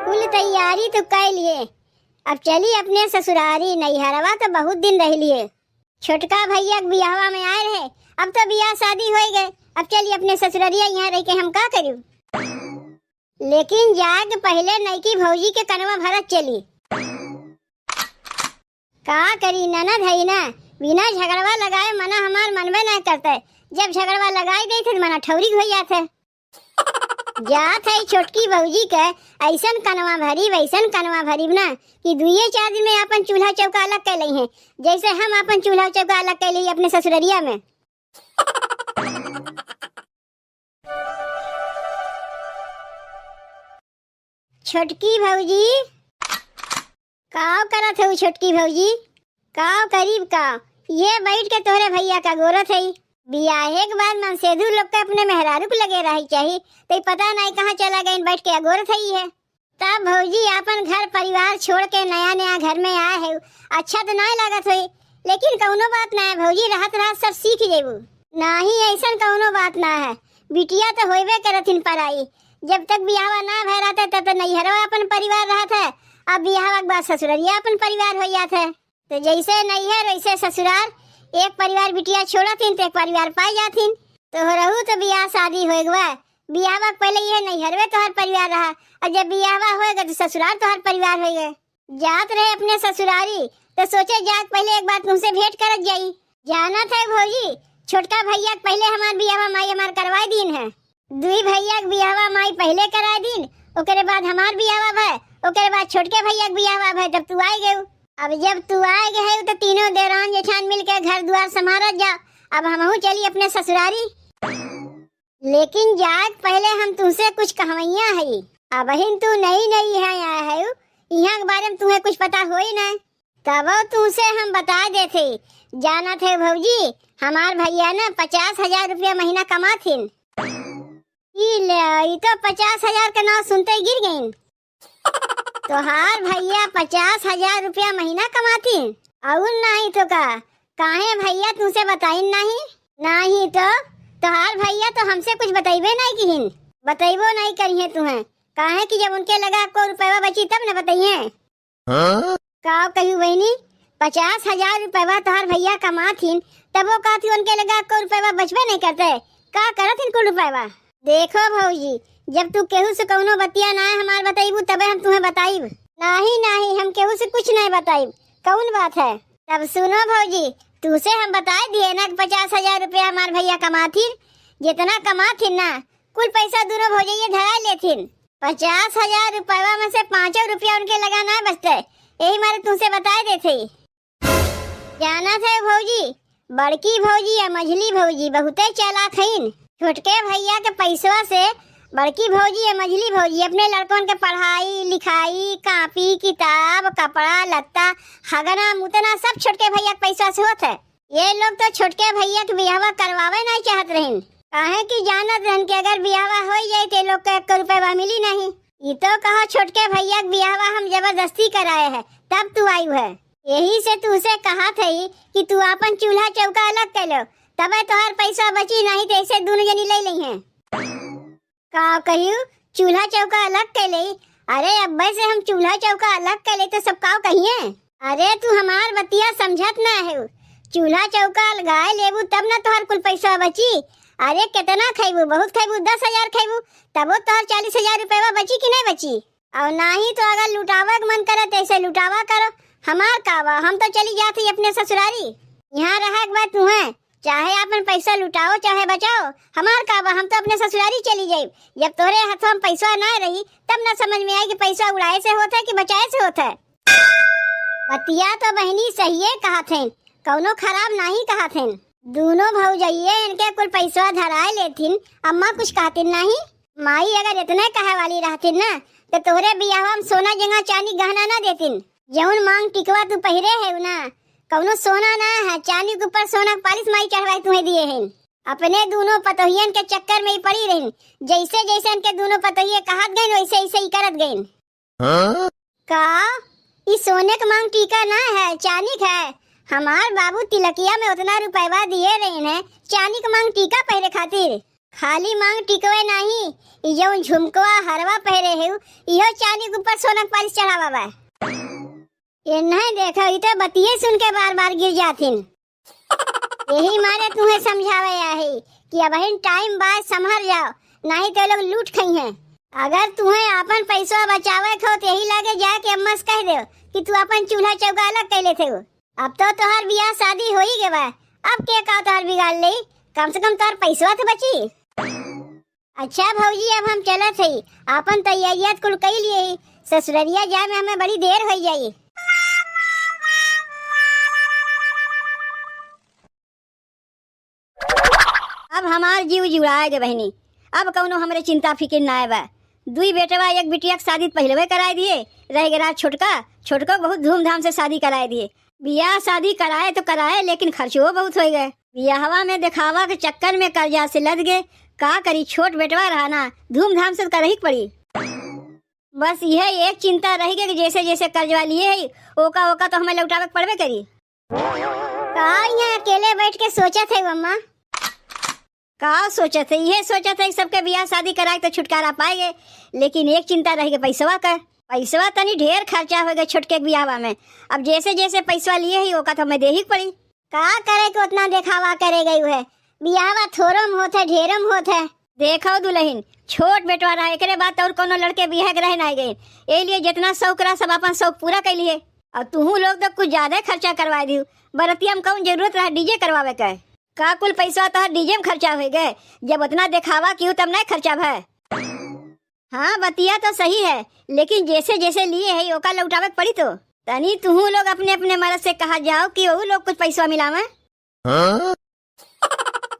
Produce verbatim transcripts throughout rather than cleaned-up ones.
कुल तैयारी तो कइ लिए, अब चली अपने ससुरारी, नैहरवा तो बहुत दिन रह लिए। छोटका भैया के बियाहवा में आए रहे, अब तो बियाह शादी होइ गए, अब चली अपने ससुररिया, यहाँ रह के हम का करू? लेकिन जाए के पहिले नईकी भौजी के कनवा भरत चली। का करी, ननद है ना, बिना झगड़वा लगाए मना हमार मनबे ना करते। जब झगड़वा लगाई देते तो मना ठौरी होइ जाते। जात है छोटकी भौजी के ऐसन कनवा भरी, वैसन कनवा भरी ना कि दुइये चार दिन में आपन चूल्हा चौका अलग कर लइहें, जैसे हम आपन चूल्हा चौका अलग कर ली अपने ससुररिया में। छोटकी भौजी, काव करत हऊ छोटकी भौजी? काव करीब का, ये बैठ के तोहरे भैया का अगोरत हई। बियाहे के बाद मनसेधु लोग के अपने मेहरारू के लगे रही चाही, तो पता नहीं कहाँ चला गइन, बैठ के अगोरत हई है। तब भौजी आपन घर परिवार छोड़ के नया नया घर में आए है, अच्छा तो नहीं लागत होई, लेकिन कौनो बात ना है भौजी, रहत रहत सब सीख जेबू। नाही, ऐसन कौनो बात ना है, बिटिया तो होइबे करथिन पराई। जब तक बियाहवा ना भय रहते तब तक नैहरवा अपन परिवार रहत है, अब बियाहवा के बाद ससुररिया अपन परिवार हो जात है। तो जैसे नैहर वैसे ससुरार, एक परिवार बिटिया छोड़थिन तो एक परिवार पाई जाथिन। तोहरहू तो बियाह शादी होए गवा, बियाहवा के पहले ये नैहरवे तोहर परिवार रहा, और जब बियाहवा होए गए तो ससुरार तोहर परिवार हो गए। जात रहे अपने ससुरारी, तो सोचे जात पहले एक बार तुमसे भेंट करत जाई। जानत है भौजी, छोटका भैया के पहले हमार बियाहवा माई हमार करवाए दीन है। दुई भैया के बियाहवा माई पहले कराए दीन, ओकरे बाद हमार बियाहवा भय, ओकरे बाद छोटके भैया के बियाहवा भय, तब तू आए गयू। अब जब तू आए गए है तो तीनों देरान जेठान मिल के घर दुआर संभारत जा। अब हमहू चली अपने ससुरारी। लेकिन जाए के पहले हम तुमसे कुछ कहवैया हई। अबहिन तू नई नई है आए है, यहाँ के बारे में तुम्हें कुछ पता होई ना। तबो तुमसे हम बता देते, जानत है भौजी, हमार भैया ना पचास हजार रुपया महीना कमाथिन। ई ले, ई तो पचास हजार के नाव सुनते ही गिर गईन। तोहार भैया पचास हजार रुपया महीना कमाथिन, और नहीं तो का? काहे भैया तुमसे बताइन नहीं? नहीं तो तोहार भैया तो हमसे कुछ बतैबे नहीं किहिन, बतैबो नहीं करिहे तुम्हें, काहे कि जब उनके लगा को रुपया बची तब न बतैहे। हाँ? का कहू बहिनी, पचास हजार रुपया तोहार भैया कमाथिन, तब वो कहती उनके लगा को रुपया बचबे नहीं करते, का करथिन कुल रुपया? देखो भौजी, जब तू केहू से कौनो बतिया ना हमार बतैबू, तबे हम तुम्हें बताइब। नहीं, नहीं, हम केहू से कुछ नहीं बताइब। कौन बात है? तब सुनो भौजी, तुसे हम बताए दिए ना कि पचास हजार रुपया हमार भैया कमाथिन, जितना कमाथिन ना, कुल पैसा दोनों भौजैया धरा लेथिन। पचास हजार रुपया में से पाँचों रुपया उनके लगा ना बचते, यही मारे तुमसे बताए देते। जानत है भौजी, बड़की भौजी या मझली भौजी बहुते चालाक हईन। छोटके भैया के पैसवा से बड़की भौजी या मझली भौजी अपने लड़कन के पढ़ाई लिखाई, कापी किताब, कपड़ा लत्ता, हगना मुतना सब छोटके भैया के पैसवा से होत है। ये लोग तो छोटके भैया के बियाहवा करवावे नहीं चाहत रहिन, काहे कि जानत रहन कि अगर बियाहवा हो जाए तो ये लोग के एक रुपया मिली नहीं। ई तो कहा छोटके भैया के बियाहवा हम जबरदस्ती कराए है, तब तू आयु है। यही से तू से कहा थई कि तू आपन चूल्हा चौका अलग कर लो, तबे तोहार पैसा बची, नहीं तो ऐसे दोनों जनी ले लेइहें। का कहियो, चूल्हा चौका अलग कर ले? अरे अब्बे से हम चूल्हा चौका अलग कर ले तो सब काव कहिए? अरे तू हमार बतिया समझत ना है, चूल्हा चौका अलगाए लेबू तब ना तोहार कुल पैसा बची। अरे कितना खैबू, बहुत खैबू, दस हजार खैबू, तबो तोहार चालीस हजार रुपया बची कि नहीं बची? और नाही तो अगर लुटावे के मन करे तो ऐसे लुटावा करो, हमार का बा, हम तो चली जात ही अपने ससुरारी। यहाँ रहे के बाद तुम्हें चाहे आपन पैसा लुटाओ चाहे बचाओ, हमार का बा, हम तो अपने ससुरारी चली जाइब। जब तोहरे हाथवा में पैसा ना रही तब ना समझ में आई कि पैसा उड़ाए से होत है कि बचाए से होत है। बतिया तो बहिनी सहिए कहत हैं, कौनो खराब नाही कहत हैं। दोनों भौजइये इनके कुल पैसवा धराए लेथिन, अम्मा कुछ कहतिन नाही। माई अगर इतने कहे वाली रहतिन ना, तो तोहरे बियाहवा में सोना जगह चांदी गहना ना देतिन। जौन मांग टिकवा तू पहिरे है ना, कौनो सोना ना है, चांदी के ऊपर सोना के पालिश माई चढ़वाई तुम्हें दिए हैं। अपने दोनों पतोहियन के चक्कर में ही पड़ी रहिन, जैसे जैसे इनके दोनों पतोहिये कहत गइन वैसे वैसे ही करत गइन। हाँ? का? ई सोने के मांग टीका ना है, चानी के है। हमार बाबू तिलकिया में उतना रुपयवा दिए रहे हैं, चानी के मांग टीका पहिरे खातिर। खाली मांग टिकवे नाही, ई जौन झुमकवा हरवा पहिरे हेउ, इहो चानी के ऊपर सोना के पालिश चढ़ावा बा। ये नहीं देखो, ई तो बतिये सुन के बार बार गिर जाथिन। यही मारे तुहें समझावे आही कि अबहिन टाइम बा, संभर जाओ, नहीं तो लोग लूट खइहें। अगर तुहें आपन पैसवा बचावे के हो, तो यही लागे जाके अम्मा से कह देउ कि तू आपन चूल्हा चौका अलग कर लेते हो। अब तो तोहार बियाह शादी हो ही गवा, अब के का तोहार बिगाड़ ले, कम से कम तोहार पैसवा तो बची। अच्छा भौजी, अब हम चलत हई, आपन तैयारियात कुल कई लिए ही, ससुररिया जाए में हमें बड़ी देर हो जाई। अब हमार जीव जुड़ाए गे बहिनी, अब कौनो हमरे चिंता फिकिर नाय बा। दुई बेटवा एक बिटिया के शादी पहिलवे कराए दिए, रह गया छोटका, छोटको बहुत धूमधाम से शादी कराए दिए। बियाह शादी कराए तो कराए, लेकिन खर्चो बहुत हो गए। बियाहवा में देखावा के चक्कर में कर्जा से लद गए। का करी, छोट बेटवा रहा ना, धूमधाम से करही के पड़ी। बस यह एक चिंता रह गई कि जैसे जैसे कर्जवा लिए है, ओका ओका तो हमें लौटावे के पड़बे करी। का यहाँ अकेले बैठ के सोचत है अम्मा? का सोचत है? यह सोचत है कि सबके बियाह शादी कराए तो छुटकारा पाएगे, लेकिन एक चिंता रह गई पैसवा का। पैसवा तनी ढेर खर्चा हो गए छोटके के बियाहवा में। अब जैसे जैसे पैसवा लिए है, ओका तो हमें देही के पड़ी। का करे के उतना देखावा करे गई है? बियाहवा थोरो में होत है, ढेरो में होत है। देखो दुलहिन, छोट बेटवा रहा, एकरे बाद और कोनो लड़के बियाह के रह नाई गए। ए लिए जितना शौक रहा, सब अपन शौक पूरा कर लिए। और तुहू लोग तो कुछ ज्यादा खर्चा करवा दियो। बरतिया में कौन जरूरत रहा डीजे करवावे के? का कुल पैसा तोहर डीजे में खर्चा हो गए? जब उतना देखावा किहू तब नहीं खर्चा भय। हाँ, बतिया तो सही है, लेकिन जैसे जैसे लिए है, ओका लौटावे के पड़ी तो। तनी तुहू लोग अपने अपने मर्द से कहा जाओ कि वहू लोग कुछ पैसा मिलावे। हाँ?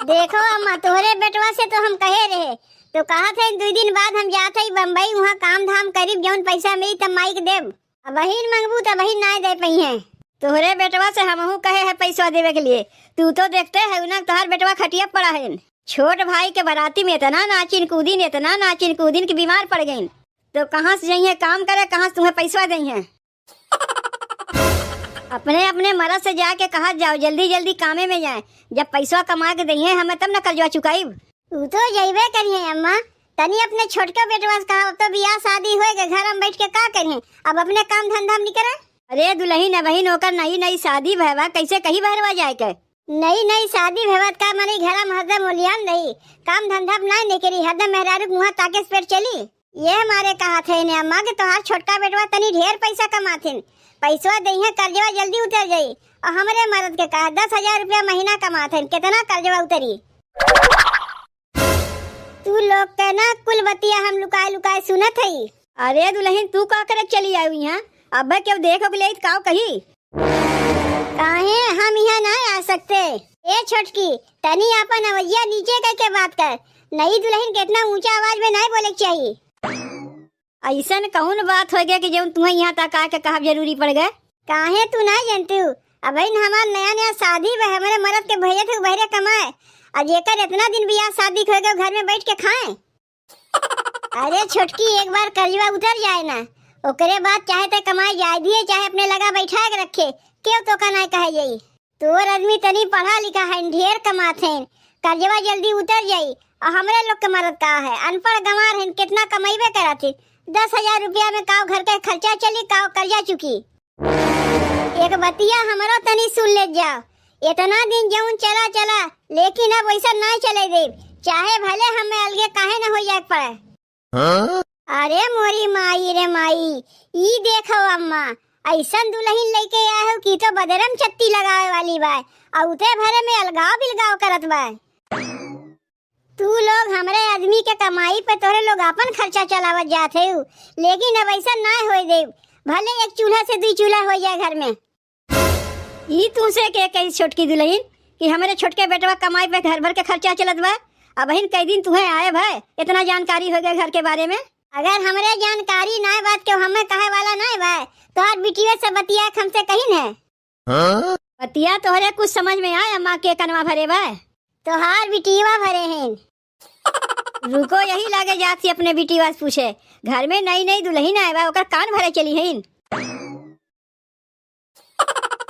देखो अम्मा, तोहरे बेटवा से तो हम कहे रहे, तो कहा थे दुई दिन बाद हम जात हई बम्बई, वहाँ काम धाम करीब, जौन पैसा मिली तब माई के देब। अबहिन मंगबू त अबहिन नाय दे पइहें। तोहरे बेटवा से हमहू कहे है पैसवा देवे के लिए, तू तो देखते है ना, तोहार बेटवा खटिया पड़ा है। छोट भाई के बराती में इतना नाचिन कूदिन, इतना नाचिन कूदिन कि बीमार पड़ गइन। तो कहाँ से जइहें काम करे, कहाँ से तुम्हें पैसवा दइहें? अपने अपने मरद से जाके कहा जाओ, जल्दी जल्दी कामे में जाए, जब पैसवा कमा के दइहें हमें तब न कर्जवा चुकाइब। ऊ तो जइबे करिहें अम्मा, तनी अपने छोटका बेटवा से कहा, अब तो बियाह शादी होए के, घर में बैठ के का करिहें, अब अपने काम धंधा में निकरे। अरे दुलहिन, अबहिन ओकर नई नई शादी भय बा, कैसे कही बहरवा जाए के? नई नई शादी भय बा त का माने घर में हरदम ओलियान रही, काम धंधा में ना निकरी, हरदम मेहरारू के मुँह ताके से पेट चली। ये मारे कहा थे ने अम्मा के तोहार छोटका बेटवा तनी ढेर पैसा कमाथिन, पैसवा दइहें, कर्जवा जल्दी उतर जाई। और हमरे मर्द के कहा दस हजार रुपया महीना कमाथिन, कितना कर्जवा उतरी? तू लोग के ना कुल बतिया हम लुकाए लुकाए सुनत हई। अरे दुलहिन, तू का करे चली आई यहाँ? अबे केहू देखो के लेत काव कही? काहे हम यहाँ ना आ सकते? ए छोटकी, तनी आपन अवजिया नीचे करके बात कर। नई दुलहिन के इतना ऊंचा आवाज में नहीं बोले के चाहिए। अइसन कौन बात हो गया कि जौन तुम्हें यहाँ तक आके कहब जरूरी पड़ गए? काहे तू ना जानती हूँ? अबहिन हमार नया नया शादी बा, हमरे मरद के भेजत हूँ बहरे कमाए। और जेकर इतना दिन बियाह शादी हो गए, घर में बैठ के खाए। अरे छोटकी, एक बार कर्जवा उतर जाए ना, ओकरे बाद चाहे ते कमाए जाए दिए, चाहे अपने लगा बैठा के रखे, केहू तोका ना कहे जाई। तोर आदमी तनी पढ़ा लिखा है, ढेर कमात हैं, कर्जवा जल्दी उतर जाई। और हमरे लोग के मरद का है, अनपढ़ गंवार हैं, कितना कमइबे करत ही, दस हजार रुपया में काव घर के खर्चा चली, काव कर्जा चुकी। एक बतिया हमरो तनी सुन ले जाओ, इतना दिन जौन चला चला, लेकिन अब वैसा ना चले देब, चाहे भले हमें अलगे काहे ना हो जाए के पड़े। हाँ? अरे मोरी माई रे माई, ई देखो अम्मा, अइसन दुलहिन लेके आए हो कि तो बदरम चत्ती लगावे वाली बा, और उते भरे में अलगाव बिलगाव करत बा। तू लोग हमरे आदमी के कमाई पे तोहरे लोग आपन खर्चा चलावत जात हो, लेकिन अब अइसन ना होए देब, भले एक चूल्हा से दुई चूल्हा हो जाए घर में। ई तुमसे के कही छोटकी दुलहिन कि हमरे छोटके बेटवा कमाई पे घर भर के खर्चा चलत बा? अबहिन कई दिन तुहे आए भय, इतना जानकारी हो गए घर के बारे में। अगर हमरे जानकारी नाय बात के हमें कहे वाला नाय बा, तोहार बिटिया से बतिया के हमसे कहिन है। हाँ? बतिया तोहरे कुछ समझ में आए, अम्मा के कनवा भरे बा? तोहार बिटिया भरे हैं। रुको, यही लागे जात ही अपने बिटिया से पूछे। घर में नई नई दुलहिन आए बा, ओकर कान भरे चली हैं।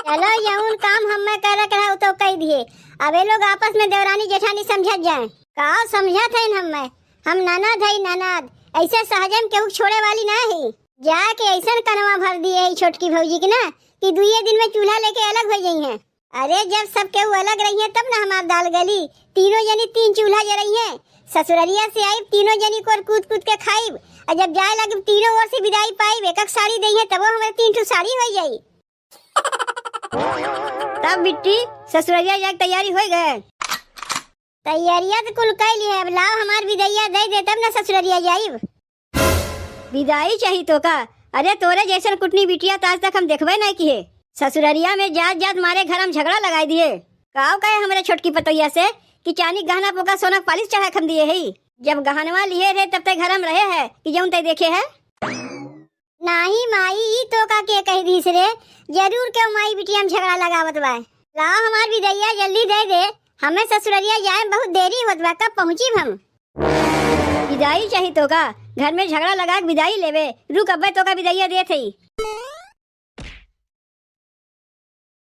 चलो, यउन काम हमें करे के रहा, उ तो कई दिए। अब ये लोग आपस में देवरानी जेठानी समझत जाए। का समझत हइन हम्मे? हम ननद हई, ननद। ऐसे सहजे में केहू छोड़े वाली ना हई। जाके ऐसन कनवा भर दिए हई छोटकी भौजी के ना कि दुइये दिन में चूल्हा लेके अलग होइ जइहें। अरे, जब सब केहू अलग रहिहें तब ना हमार दाल गली। तीनों जनी तीन चूल्हा जरइहें। ससुररिया से आइब, तीनों जनी कोर कूद कूद के खाइब, और जब जाए लागिब तीनों ओर से विदाई पाइब, एक एक साड़ी दइहें, तबो हमरे तीन ठो साड़ी होइ जाई। तब बिट्टी, ससुररिया जाए के तैयारी होइ गए? तैयारिया तो कुल कइ ली है, अब लाओ हमार विदैया दे दे तब ना ससुररिया जाइब। विदाई चाही तोका? अरे, तोरे जैसन कुटनी बिटिया तो आज तक हम देखबे नहीं किहे। ससुररिया में जात जात मारे घर में झगड़ा लगाई दिए। काव कहे हमरे छोटकी पतोहिया से कि चानी गहना पोका सोना के पालिश चढ़ा के हम दिए हई। जब गहनवा लिहे रहे तब ते घर में रहे है कि जौन ते देखे है? नाही माई, ई तोका के कहि दिहिस रे? जरूर केहू माई बिटिया में झगड़ा लगावत बा। लाओ हमार विदैया जल्दी दे दे, हमें ससुररिया जाए में बहुत देरी होत बा, कब पहुँचीब हम? विदाई चाही तोका? घर में झगड़ा लगा के विदाई लेबे। रुक, अब्बे तोका विदाइया देत हई।